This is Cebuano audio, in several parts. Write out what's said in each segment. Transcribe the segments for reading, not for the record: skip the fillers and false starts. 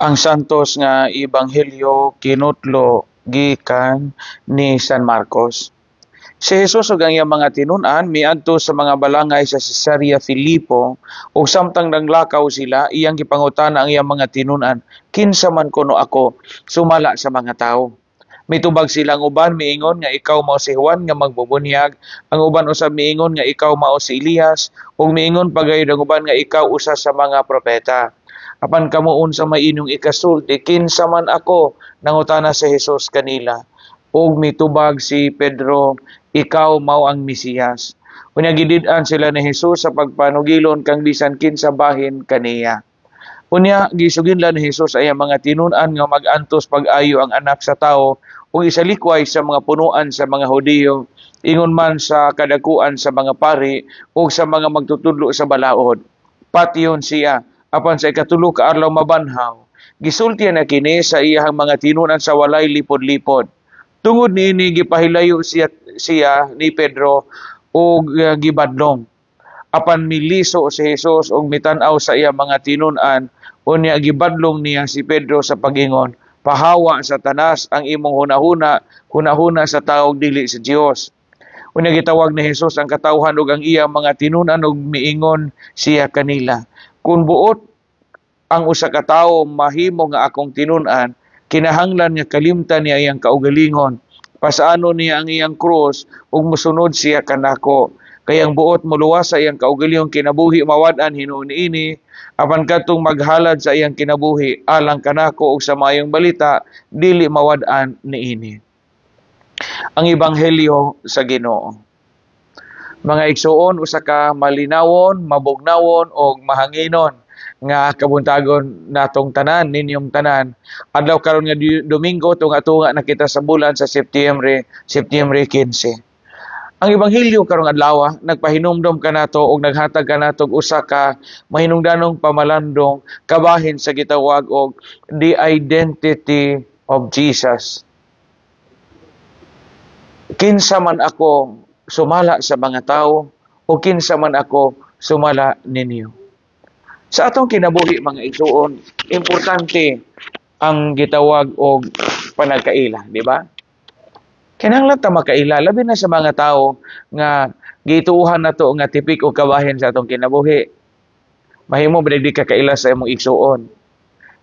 Ang Santos nga Ebanghelyo kinutlo gikan ni San Marcos. Si Jesus ug ang iyang mga tinun-an miadto sa mga balangay sa Cesarea Filipo, ug samtang naglakaw sila, iyang gipangutana ang iyang mga tinun-an, "Kinsa man kuno ako sumala sa mga tawo?" Mitubag sila, ang uban miingon nga ikaw mao si Juan nga magbubunyag, ang uban usab miingon nga ikaw mao si Elias, ug miingon pa gayud ang uban nga ikaw usa sa mga propeta. "Apan kamo, unsa may inyong ikasulti, kinsa man ako?" nangutana si Jesus kanila. Ug mitubag si Pedro, "Ikaw mao ang Mesiyas." Unya gidid-an sila ni Jesus sa pagpanugilon kang bisan kinsa bahin kaniya. Unya gisuginlan ni Jesus ay ang mga tinun-an nga mag-antos pag-ayo ang Anak sa Tawo ug isalikway sa mga punuan sa mga Hudiyo, ingon man sa kadakuan sa mga pari ug sa mga magtutudlo sa balaod. Patyon siya, apan sa ikatulo ka adlaw mabanhaw. Gisulti na kini sa iyahang mga tinun-an sa walay lipod-lipod. Tungod niini gipahilayo siya siya ni Pedro ug gibadlong. Apan miliso si Jesus ug mitan-aw sa iya mga tinun-an, unya gibadlong niya si Pedro sa pagingon, "Pahawa, Satanas, ang imong hunahuna, hunahuna sa tawo, dili sa Dios." Unya gitawag ni Jesus ang katawhan ug ang iya mga tinun-an ug miingon siya kanila, "Kung buot ang usa ka tawo mahimo nga akong tinun-an, kinahanglan nga kalimtan niya iyang kaugalingon. Pasaano niya ang iyang krus ug mosunod siya kanako. Kay ang buot moluwas sa iyang kaugalingong kinabuhi mawad-an hinuon niini, apan kadtong maghalad sa iyang kinabuhi alang kanako ug sa Maayong Balita dili mawad-an niini." Ang Ebanghelyo sa Ginoo. Mga igsuon, usa ka malinawon, mabugnawon og mahanginon nga kabuntagon natong tanan, ninyong tanan. Adlaw karon nga Domingo, tunga-tunga na kita sa bulan sa Setyembre, Setyembre 15. Ang Ebanghelyo karong adlaw nagpahinumdom kanato og naghatag kanato og usa ka mahinungdanong pamalandong kabahin sa gitawag og the identity of Jesus. Kinsa man ako sumala sa mga tao o kinsa man ako sumala ninyo? Sa atong kinabuhi, mga igsuon, importante ang gitawag og panagkaila, di ba? Kinahanglan ta makaila, labi na sa mga tao nga gituohan nato nga tipik og kabahin sa atong kinabuhi. Mahimo ba di ka kaila sa imong igsuon?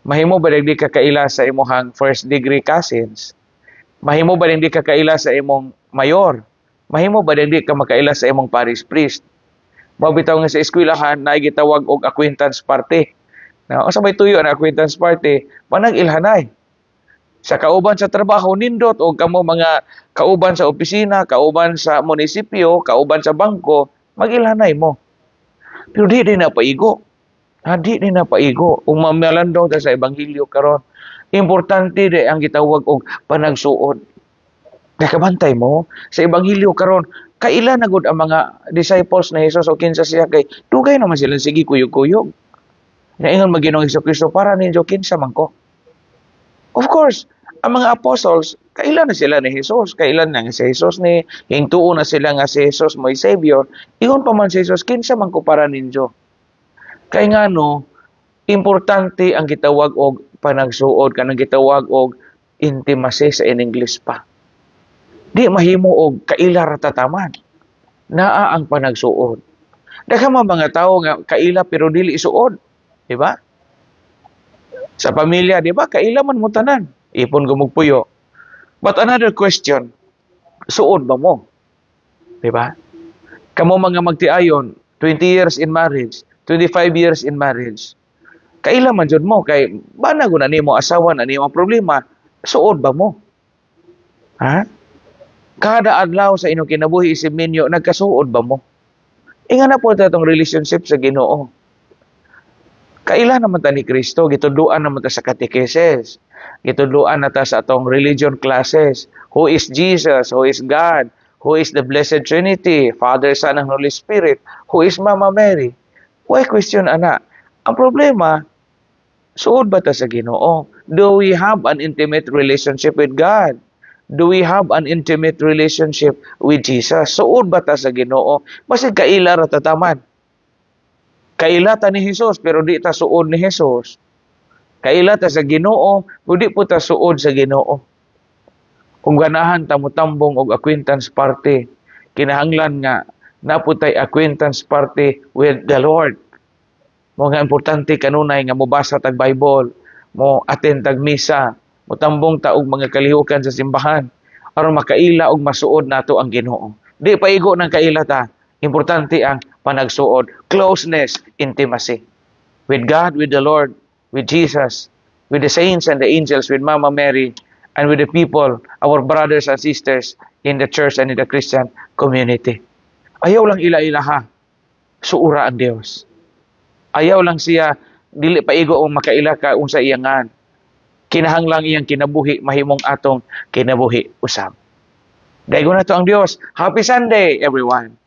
Mahimo ba di ka kaila sa imong first degree cousins? Mahimo ba di ka kaila sa imong mayor? Mahimo ba di ka makaila sa imong parish priest? Mao bitaw nga sa eskwelahan naay gitawag og acquaintance party. Na unsa may tuyo ang acquaintance party? Manag ilhanay. Sa kauban sa trabaho, nindot og kamo mga kauban sa opisina, kauban sa munisipyo, kauban sa bangko, magilhanay mo. Pero di din na paigo. Ha, di din na paigo. Kung mamalandong ta sa Ebanghelyo karon, importante di ang gitawag og panagsuod. Nakabantay mo sa Ebanghelyo karon, kaila na gud ang mga disciples na Jesus o kinsa siya, kay dugay naman sila sige kuyog-kuyog. Naingon man Ginoong Kristo, "Para ninyo, kinsa man ko?" Of course, ang mga apostles, kaila na sila ni Jesus? Kaila na nga si Jesus ni, hingtuo na sila nga si Jesus mo'y Savior. Ingon pa man si Jesus, "Kinsa man ko para ninyo?" Kay ngano, importante ang gitawag og panagsuod, kanang gitawag og intimacy sa in English pa. Di mahimo og kaila ra tataman. Naa ang panagsuod. Daghan man mga tao nga kaila pero dili suod. Di ba? Sa pamilya, di ba? Kaila man mo tanan. Ipon gumugpuyo. But another question, suod ba mo? Di ba? Kamo mga magtiayon, 20 years in marriage, 25 years in marriage. Kaila man jud mo kay bana na nimo asawa na nimo ang problema, suod ba mo? Ha? Kada adlaw sa inyong kinabuhi isip ninyo, nagkasuod ba mo? Inga na po itong relationship sa Ginoo. Kaila naman ta ni Kristo, gitudluan naman ta sa catechesis. Gitudluan na ta sa atong religion classes. Who is Jesus? Who is God? Who is the Blessed Trinity? Father, Son, and Holy Spirit. Who is Mama Mary? Why question ana? Ang problema, suod ba ta sa Ginoo? Do we have an intimate relationship with God? Do we have an intimate relationship with Jesus? Suod ba ta sa Ginoo? Basig kaila ra tataman. Kaila ta ni Jesus pero di ta suod ni Jesus. Kaila ta sa Ginoo, ug di po ta suod sa Ginoo. Kung ganahan ta motambong og acquaintance party, kinahanglan nga naa po tay acquaintance party with the Lord. Mao nga importante kanunay nga mobasa tag Bible, mo attend tag misa, motambong ta og mga kalihukan sa simbahan aron makaila og masuod nato ang Ginoo. Di paigo ng kaila ta. Importante ang panagsuod, closeness, intimacy with God, with the Lord, with Jesus, with the saints and the angels, with Mama Mary, and with the people, our brothers and sisters in the church and in the Christian community. Ayaw lang ila-ilaha. Suura ang Dios. Ayaw lang siya, dili paigo ang makaila ka unsa iyang ngan. Kinahanglang iyang kinabuhi mahimong atong kinabuhi usab. Daygon nato ang Dios. Happy Sunday, everyone.